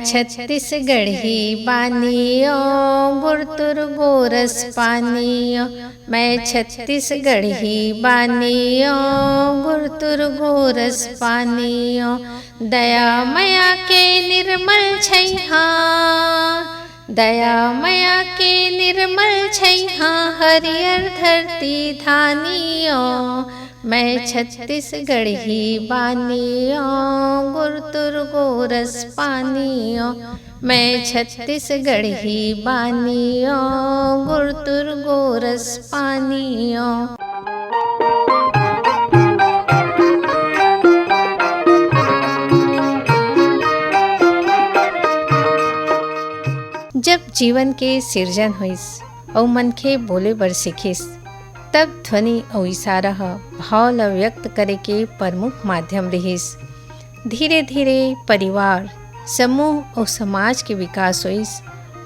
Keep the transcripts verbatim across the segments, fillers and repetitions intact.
छत्तीसगढ़ी बानी ओ, गुरतुर गोरस पानी ओ। मैं छत्तीसगढ़ी बानी ओ, गुरतुर गोरस पानी ओ। दया मया के निर्मल छैहा, दया मया के निर्मल छैहा, हरियर धरती धानी ओ। मैं छत्तीसगढ़ी बानी ओ, गुरतुर गोरस पानी ओ। मैं छत्तीसगढ़ी बानी ओ, गुरतुर गोरस पानी ओ। जब जीवन के सिरजन होइस अउ मनखे बोले बर सिखिस, तब ध्वनि अउ इशारा ह भाव ल व्यक्त करे के प्रमुख माध्यम रिहिस। धीरे-धीरे परिवार, समूह अउ समाज के विकास होइस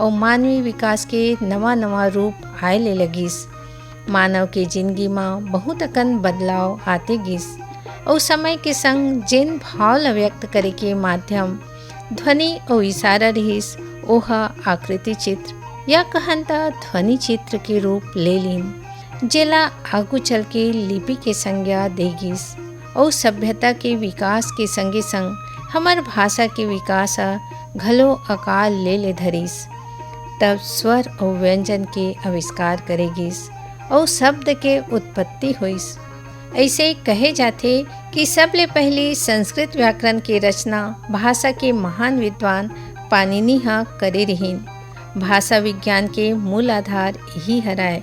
अउ मानवी विकास के नवा-नवा रूप आए ले लगिस। मानव के जिनगी म बहुत अकन बदलाव आते गिस अउ समय के संग जेन भाव ल व्यक्त करे के माध्यम ध्वनि अउ इशारा रिहिस, ओह आकृति चित्र या कहन त ध्वनि चित्र के रूप ले लीन, जेला आगू चल के लिपि के संज्ञा दे गिस अउ सभ्यता के विकास के संगे संग हमर भाषा के विकास ह घलो आकार ले ले धरिस। तब स्वर अउ व्यंजन के आविष्कार करे गिस अउ शब्द के उत्पत्ति होइस। अइसे कहे जाथे कि सबले पहिली संस्कृत व्याकरण के रचना भाषा के महान विद्वान पाणिनि ह करे रिहिन। भाषा विज्ञान के मूल आधार इही हरय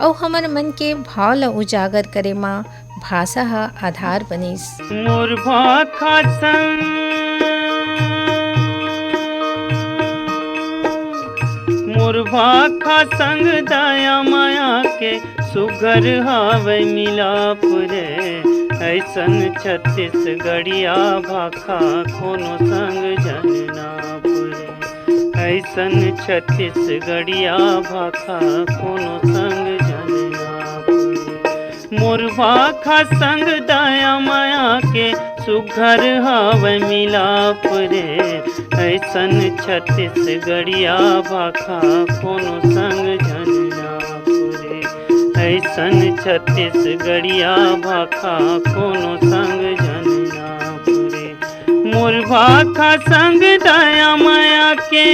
अउ हमर मन के भाव ल उजागर करे म भाषा ह आधार बनिस। मोर भाखा संग, मोर भाखा संग दया माया के सुघर हावय मिलाप रे। अइसन छत्तीसगढ़िया भाखा कोनो संग झन नाप रे। अइसन छत्तीसगढ़िया भाखा कोनो संग झन नाप रे। मोर भाखा संग दया माया के सुघर हावय मिलाप रे। अइसन छत्तीसगढ़िया भाखा कोनो संग झन नाप रे। अइसन छत्तीसगढ़िया भाखा कोनो संग झन नाप रे। मोर भाखा संग दया माया के।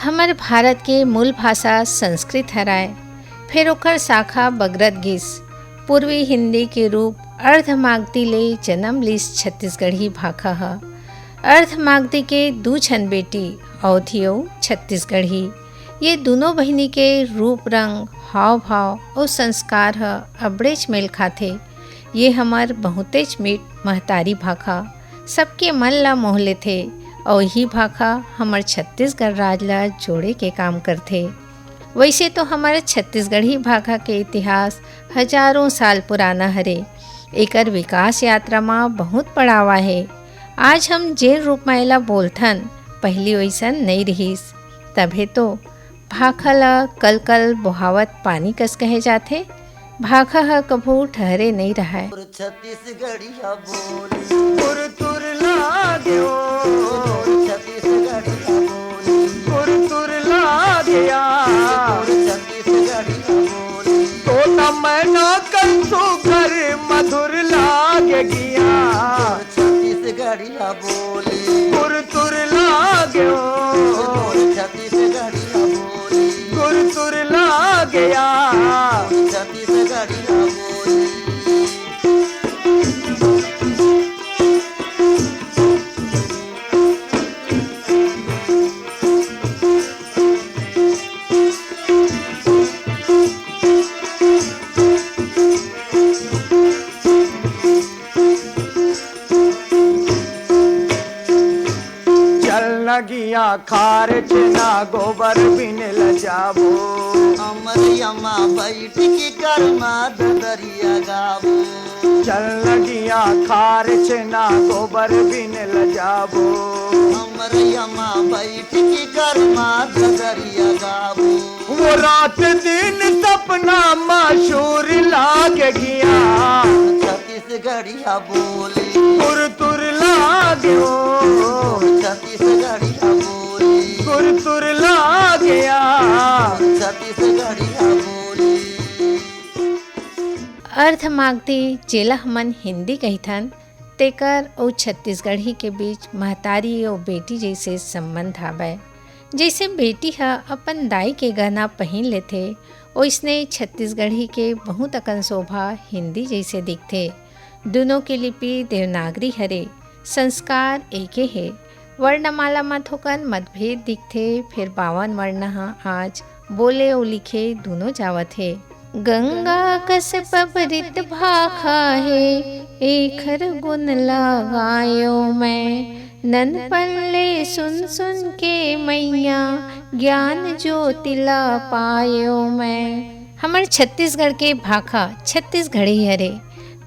हमर भारत के मूल भाषा संस्कृत हरय, फेर ओकर शाखा बगरत गिस। पूर्वी हिंदी के रूप अर्धमागधी ले जन्म लिस छत्तीसगढ़ी भाखा ह। अर्धमागधी के दू झन बेटी, अवधी अउ छत्तीसगढ़ी, ये दूनों बहिनी के रूप रंग, हाव भाव अउ संस्कार ह अबड़ेच मेल खाथे। ये हमर बहुतेच मीठ महतारी भाखा सबके मन ला मोह लेथे, अउ इही भाखा हमर छत्तीसगढ़ राज ला जोड़े के काम करथे। वइसे तो हमर छत्तीसगढ़ी भाखा के इतिहास हजारों साल पुराना हरे। एकर विकास यात्रा म बहुत पड़ाव आहे। आज हम जेन रूप म एला बोलथन, पहिली वइसन नइ रिहिस। तभे तो भाखा ल कल-कल बोहावत पानी कस कहे जाथे। भाखा ह कभू ठहरे नइ रहय। छत्तीसगढ़िया बोली। तुर तुर लागे ओ। छत्तीसगढ़िया बोली। तुर तुर लागे या। छत्तीसगढ़िया बोली। तोता मैना कन सुघर मधुर लागे गिया। छत्तीसगढ़िया बोली। तुर तुर लागे ओ। छत्तीसगढ़िया बोली। तुर तुर लागे या। छत्तीसगढ़िया बोली। चल नगिया खार छेना गोबर बिने ल जाबो। अमरिया मा बैठ के गरमा ददरिया गाबो। चल नगिया खार छेना गोबर बिने ल जाबो। हमरैया मा बैठ के गरमा ददरिया गाबो। वो रात दिन सपना मा सुर लाग गया। छत्तीसगढ़िया बोली। तुर तुर लागे हो। छत्तीसगढ़िया बोली। तुर तुर लागे या। छत्तीसगढ़िया बोली। अर्थ मागधी, जेला हमन हिंदी कहिथन, तेकर अउ छत्तीसगढ़ी के बीच महतारी अउ बेटी जइसे संबंध हावय। जइसे बेटी ह अपन दाई के गहना पहिन लेथे, ओइसने छत्तीसगढ़ी के बहुत अकन शोभा हिंदी जइसे दिखथे। दुनों के लिपि देवनागरी हरे, संस्कार एके हे। वर्णमाला म थोकन मतभेद दिखथे, फेर बावन वर्ण ह आज बोले अउ लिखे दुनों जावत हे। गंगा कस पबरित भाखा हे, एखर गुण लगायो मैं। ननपन ले सुन सुन के मैया, ज्ञान ज्योति ला पायो मैं। हमर छत्तीसगढ़ के भाखा छत्तीसगढ़ी हरे,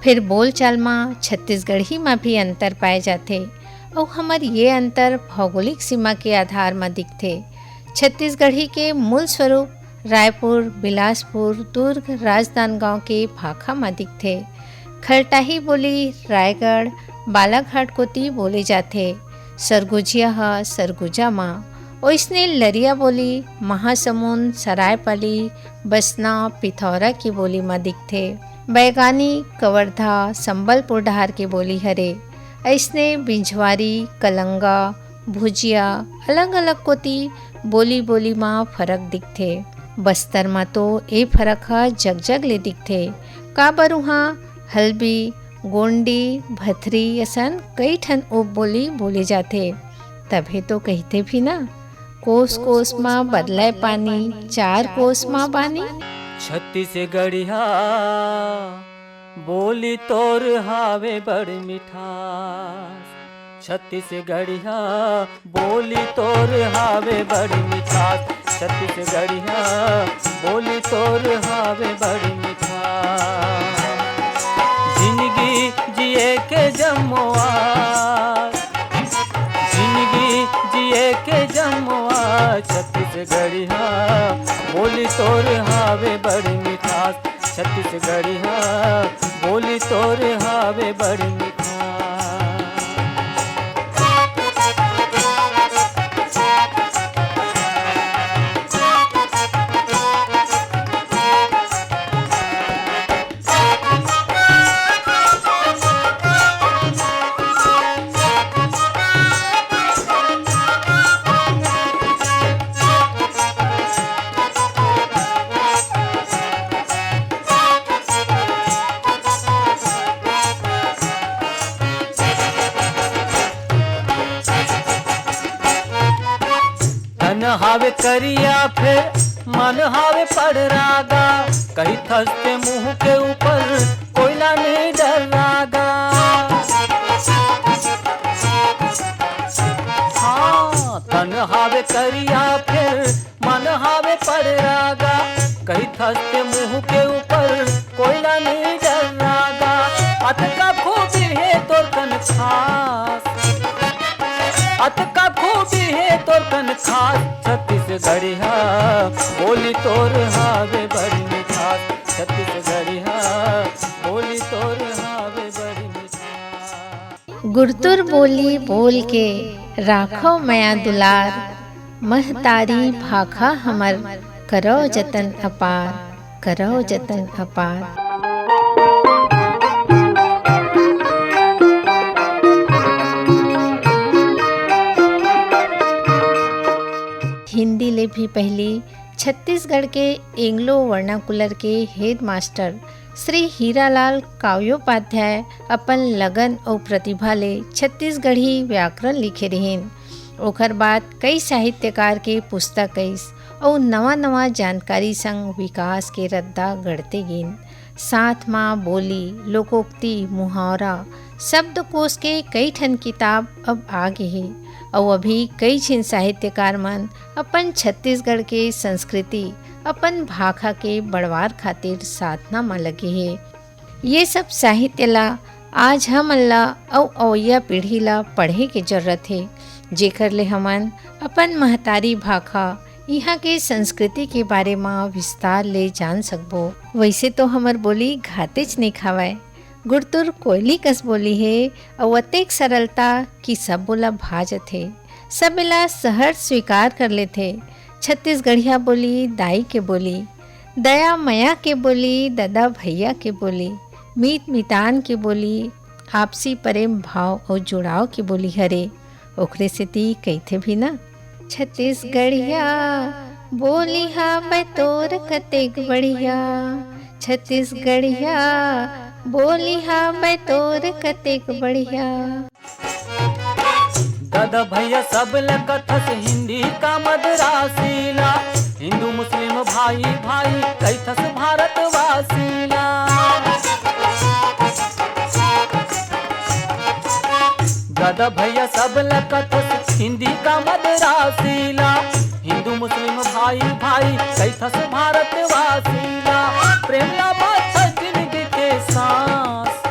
फेर बोलचाल म छत्तीसगढ़ी म भी अंतर पाए जाथे। अउ हमर ये अंतर भौगोलिक सीमा के आधार म दिखथे। छत्तीसगढ़ी के मूल स्वरूप रायपुर, बिलासपुर, दुर्ग, राजनांदगांव के भाखा म दिखथे। खलटाही बोली रायगढ़, बालाघाट कोति बोले जाथे। सरगुजिया ह सरगुजा म। ओइसने लरिया बोली महासमुंद, सरायपाली, बसना, पिथौरा के बोली म दिखथे। बैगानी, कवर्धा, संबलपुर डहार के बोली हरे। अइसने बिंझवारी, कलंगा, भुजिया, अलग-अलग कोति बोली-बोली म फरक दिखथे। बस्तर म तो ए फरक ह जग-जग ले दिखथे। काबर उहाँ हल्बी, गोंडी, भथरी असन कई ठन उपबोली बोले जाथे। तभे तो कहिथे भी ना, कोस कोस म बदलय पानी, चार कोस म बानी। छत्तीसगढ़िया बोली तोर हावे बड़ मिठास। छत्तीसगढ़िया बोली तोर हावे बड़ मिठास। छत्तीसगढ़िया बोली तोर हावे बड़ मिठास। जिंदगी जिए के जम्मो आस, जिंदगी जिए के जम्मो आस। छत्तीसगढ़िया बोली तोर हावे बड़ मिठास। छत्तीसगढ़िया बोली तोर हावे बड़ मिठास। तन हावे करिया फेर मन हावे पड़रागा, कहिथस ते मुंह के ऊपर कोयला नइ डर्रागा। हाँ, तन हावे करिया फेर मन हावे पड़रागा, कहिथस ते मुंह के ऊपर कोयला नइ डर्रागा। अतका खूबी हे तोर कन खास, अतका खूबी हे तोर कन खास। छत्तीसगढ़िया बोली तोर हावे बड़ मिठास। छत्तीसगढ़िया बोली तोर हावे बड़ मिठास। गुरतुर बोली बोल के राखव मया दुलार, महतारी भाखा हमर करव जतन अपार, करव जतन अपार। हिंदी ले भी पहिली छत्तीसगढ़ के एंग्लो वर्नाकुलर के हेडमास्टर श्री हीरालाल काव्योपाध्याय अपन लगन अउ प्रतिभा ले छत्तीसगढ़ी व्याकरण लिखे रिहिन। ओकर बाद कई साहित्यकार के पुस्तक अइस अउ नवा-नवा जानकारी संग विकास के रद्दा गढ़ते गिन। साथ म बोली, लोकोक्ति, मुहावरा, शब्दकोश के कई ठन किताब अब आ गे हे अउ अभी कई झिन साहित्यकार मन अपन छत्तीसगढ़ के संस्कृति, अपन भाखा के बढ़वार खातिर साधना म लगे हे। ये सब साहित्य ला आज हमन ला अउ अवइया पीढ़ी ला पढ़े के जरूरत हे, जेकर ले हमन अपन महतारी भाखा, इहाँ के संस्कृति के बारे म विस्तार ले जान सकबो। वइसे तो हमर बोली घातेच नइ खावय, गुरतुर कोयली कस बोली हे, अउ अतेक सरलता कि सब बोला भा जथे। सब एला सहज स्वीकार कर लेथे। छत्तीसगढ़िया बोली दाई के बोली, दया मया के बोली, ददा भैया के बोली, मीत मितान के बोली, आपसी प्रेम भाव अउ जुड़ाव के बोली हरे। ओखरे सेती कहिथे भी ना, छत्तीसगढ़िया बोली हावय तोर कतेक बढ़िया, छत्तीसगढ़िया बोली हावय तोर कतेक बढ़िया। दादा भैया सब ल कथस हिंदी का मद्रासी ला, हिंदू मुस्लिम भाई भाई कथस भारतवासी ला। दादा भैया सब ल कथस हिंदी का मद्रासी ला, हिंदू मुस्लिम भाई भाई कथस भारतवासी ला। प्रेम ला बांधस जिंदगी के सांस,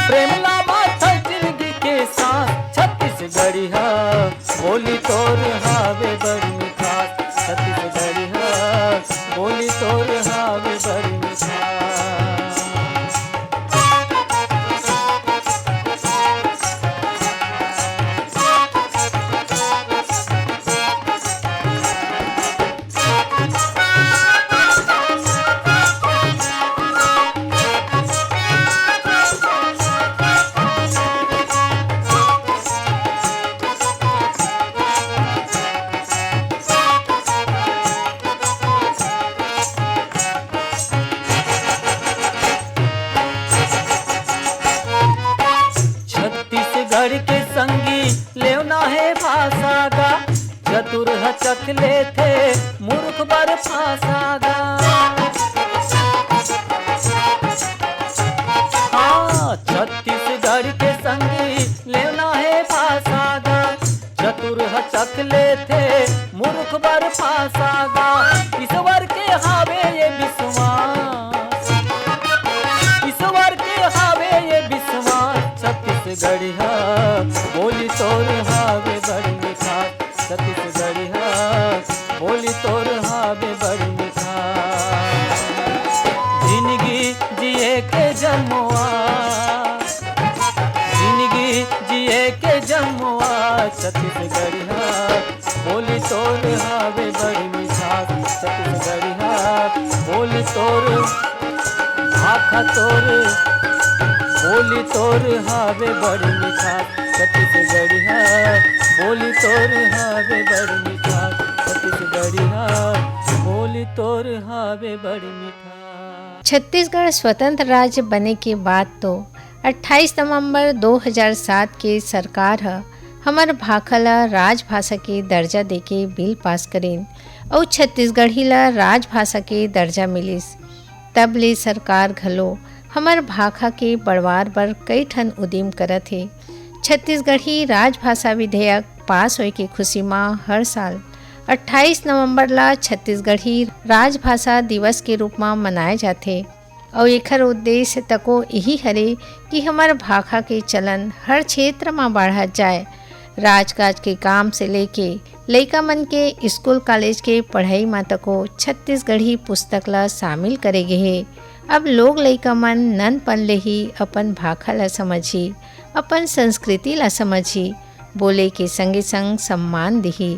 प्रेम ला बांधस जिंदगी के सांस। छत्तीसगढ़िया बोली तोर हावे बड़ मिठास, छत्तीसगढ़िया बोली तोर हावे बड़ मिठास। छत्तीसगढ़ के संगी लेवना हे भाषा गा, चतुर ह चख लेथे मूर्ख बर फांसा गा। हाँ, छत्तीसगढ़ के संगी लेवना हे भाषा गा, चतुर ह चख लेथे मूर्ख बर फांसा गा। ईश्वर के हावे ये विश्वास, ईश्वर के हावे ये विश्वास। छत्तीसगढ़िया बोली तोर हावे बड़ मिठास, छत्तीसगढ़िया बोली तोर हावे बड़ मिठास। जिंदगी जिए के जमुआ, जिंदगी जिए के जमुआ, छत्तीसगढ़िया बोली तोर हावे बड़ मिठास, छत्तीसगढ़िया बोली तोर, भाखा तोर, बोली तोर हावे बड़ मिठास, छत्तीसगढ़िया बोली तोर हावे बड़ मिठास, छत्तीसगढ़िया बोली तोर हावे बड़ मिठास। छत्तीसगढ़ स्वतंत्र राज्य बने के बाद तो अट्ठाईस नवंबर दो हज़ार सात के सरकार ह हमर भाखा ल राजभाषा के दर्जा देके बिल पास करिन अउ छत्तीसगढ़ी ल राजभाषा के दर्जा मिलिस। तब ले सरकार घलो हमर भाखा के बढ़वार बर कई ठन उदिम करत हे। छत्तीसगढ़ी राजभाषा विधेयक पास होए के खुशी म हर साल अट्ठाईस नवंबर ला छत्तीसगढ़ी राजभाषा दिवस के रूप म मनाए जाथे। अउ एखर उद्देश्य तको इही हरे कि हमर भाखा के चलन हर क्षेत्र म बाढ़त जाए। राजकाज के काम से लेके लइका मन के स्कूल कॉलेज के पढ़ई म तको छत्तीसगढ़ी पुस्तक ल शामिल करे गे हे। अब लोग लइका मन ननपन ले ही अपन भाखा ल समझही, अपन संस्कृति ल समझही, बोले के संगे संग सम्मान दिही।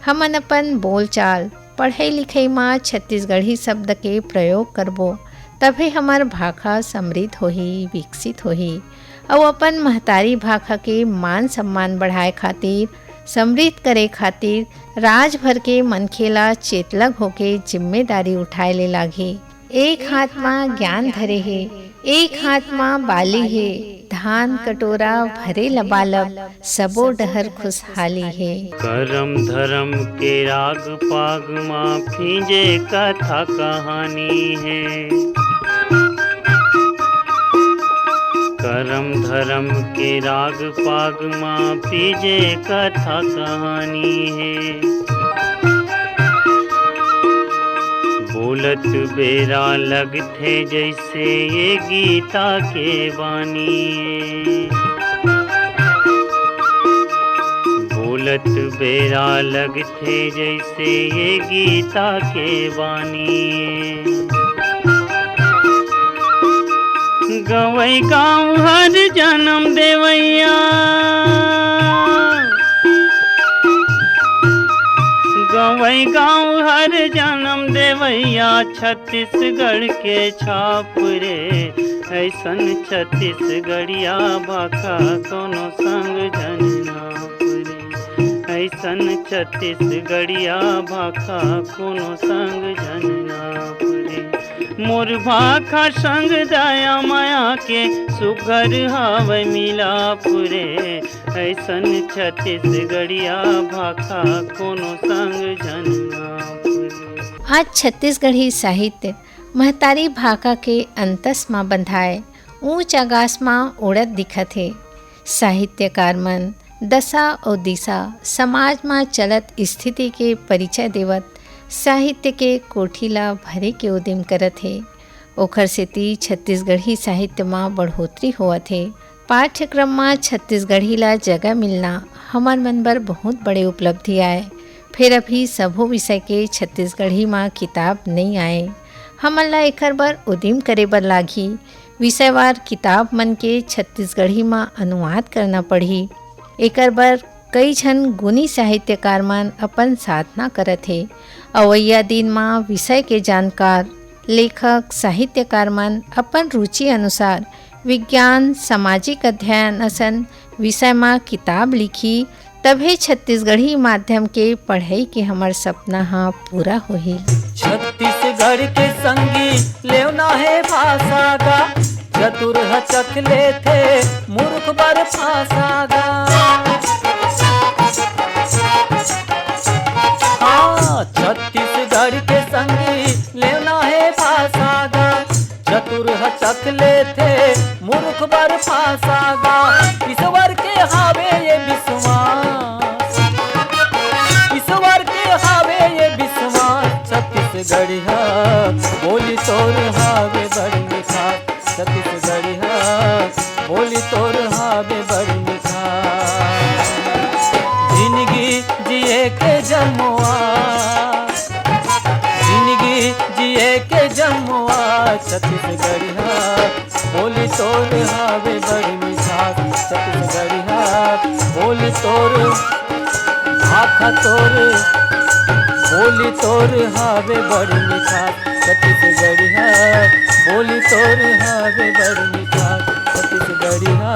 हमन अपन बोलचाल, पढ़ई लिखई म छत्तीसगढ़ी शब्द के प्रयोग करबो, तभे हमर भाखा समृद्ध होही, विकसित होही। अउ अपन महतारी भाखा के मान सम्मान बढ़ाए खातिर, समृद्ध करे खातिर राज भर के मनखे ला चेतलग होके जिम्मेदारी उठाए ले लागही। एक हाथ म ज्ञान धरे हे, एक हाथ म बाली हे, धान कटोरा भरे ल बालब, सबो डहर खुशहाली हे। करम धरम के राग पाग मा फींजे कथा कहानी हे। करम धरम के राग पाग मा फींजे कथा कहानी हे। बोलत बेरा लगथे जैसे ये गीता के बानी। कत बेरा लगथे जैसे ये गीता के बानी। गवई गाँव हर जन्म देवैया, गवई गाँव हर जन्म देवैया, छत्तीसगढ़ के छाप रे। ऐसन छत्तीसगढ़िया भाखा कोनो संग झन नाप रे। ऐसन छत्तीसगढ़िया भाखा कोनो संग झन नाप रे। मोर भाखा संग दया माया के सुघर हावय मिलाप रे। ऐसन छत्तीसगढ़िया भाखा कोनो संग झन नाप रे। आज छत्तीसगढ़ी साहित्य महतारी भाखा के अंतस म बंधाए ऊंच आकाश म उड़त दिखत हे। साहित्यकार मन दशा अउ दिशा, समाज म चलत स्थिति के परिचय देवत साहित्य के कोठी ल भरे के उदिम करत हे। ओखर सेती छत्तीसगढ़ी साहित्य म बढ़ोतरी होवत हे। पाठ्यक्रम म छत्तीसगढ़ी ल जगह मिलना हमर मन बर बहुत बड़े उपलब्धि आय। फेर अभी सबो विषय के छत्तीसगढ़ी म किताब नइ आय। हमन ल एखर बर उदिम करे बर लागही। विषयवार किताब मन के छत्तीसगढ़ी म अनुवाद करना पड़ही। एकर बर कई झन गुनी साहित्यकार मन अपन साधना करत हे। अवइया दिन म विषय के जानकार लेखक, साहित्यकार मन अपन रुचि अनुसार विज्ञान, सामाजिक अध्ययन असन विषय म किताब लिखही, तभे छत्तीसगढ़ी माध्यम के पढ़ई के हमर सपना ह पूरा होही। छत्तीसगढ़ के संगी लेवना हे भाषा गा, चतुर ह चख लेथे, मूर्ख बर फांसा गा। हाँ, छत्तीसगढ़ के संगी लेवना हे भाषा गा, चतुर ह चख लेथे, मूर्ख बर फांसा गा। ईश्वर के हावे ये विश्वास, ईश्वर के हावे ये विश्वास। छत्तीसगढ़िया बोली तोर हावे बड़ मिठास। छत्तीसगढ़िया बोली तोर हावे बड़ मिठास। जिंदगी जिए के जमुआ, जिंदगी जिए के जमुआ। छत्तीसगढ़िया बोली तोर हावे बड़ मिठास। छत्तीसगढ़िया बोली तोर, भाखा तोर, बोली तोर हावे बड़ मिठास। छत्तीसगढ़िया बोली तोर हावे बड़ मिठास। छत्तीसगढ़िया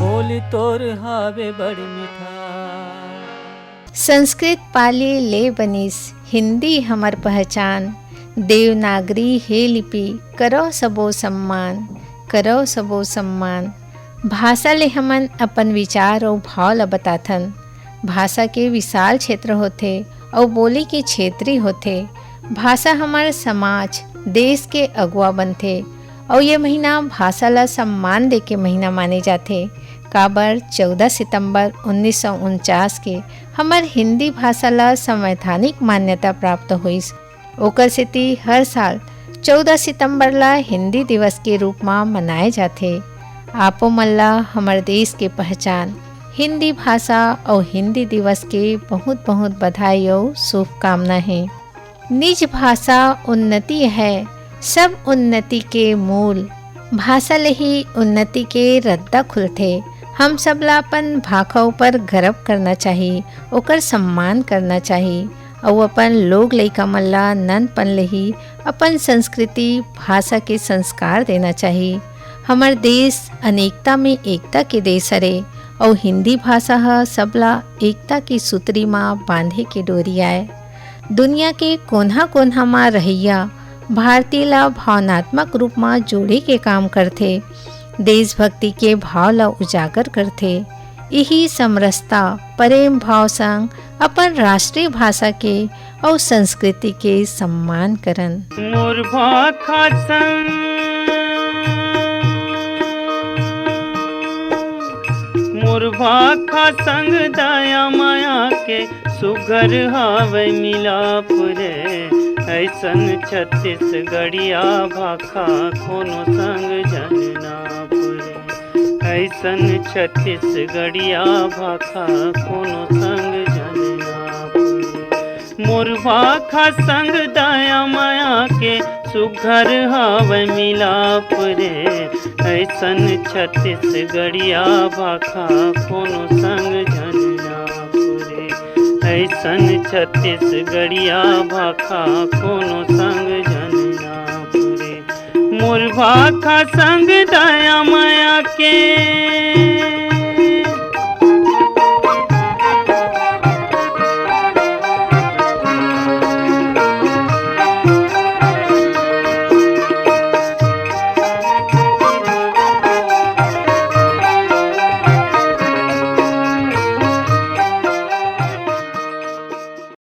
बोली तोर हावे बड़ मिठास। संस्कृत पाली ले बनिस हिंदी हमर पहचान, देवनागरी हे लिपि करव सबो सम्मान, करव सबो सम्मान। भाषा ले हमन अपन विचार अउ भाव ल बताथन। भाषा के विशाल क्षेत्र होथे अउ बोली के क्षेत्री होथे। भाषा हमर समाज, देश के अगुवा बनथे अउ ये महीना भाषा ल सम्मान दे के महीना माने जाथे। काबर चौदह सितंबर उन्नीस सौ उनचास के हमर हिंदी भाषा ल संवैधानिक मान्यता प्राप्त होइस। ओकर सेती हर साल चौदह सितंबर ल हिंदी दिवस के रूप म मनाए जाथे। आपो मन ल हमर देश के पहचान हिंदी भाषा अउ हिंदी दिवस के बहुत-बहुत बधाई अउ शुभकामना हे। निज भाषा उन्नति है, सब उन्नति के मूल। भाषा ले ही उन्नति के रद्दा खुलथे। हम सब ला अपन भाखा ऊपर गर्व करना चाही, ओकर सम्मान करना चाही, अउ अपन लोग लइका मन ला ननपन ले ही अपन संस्कृति, भाषा के संस्कार देना चाही। हमर देश अनेकता में एकता के देश हरे, अउ हिंदी भाषा ह सबला एकता के सुतरी म बांधे के डोरी आय। दुनिया के कोन्हा-कोन्हा म रहइया भारतीय ला भावनात्मक रूप म जोड़े के काम करथे, देशभक्ति के भाव ला उजागर करथे। इही समरसता, प्रेम भाव संग अपन राष्ट्रीय भाषा के अउ संस्कृति के सम्मान करन। मोर भाखा संग, मोर भाखा संग दया माया के सुघर हावय मिलाप रे। ऐसन छत्तीसगढ़िया भाखा कोनो संग झन नाप रे। अइसन छत्तीसगढ़िया भाखा कोनो संग झन नाप रे। मोर भाखा संग दया मया के सुघर हवय मिलाप रे। अइसन छत्तीसगढ़िया भाखा कोनो संग झन नाप रे। अइसन छत्तीसगढ़िया भाखा कोनो संग झन नाप रे। मोर भाखा संग दया मया के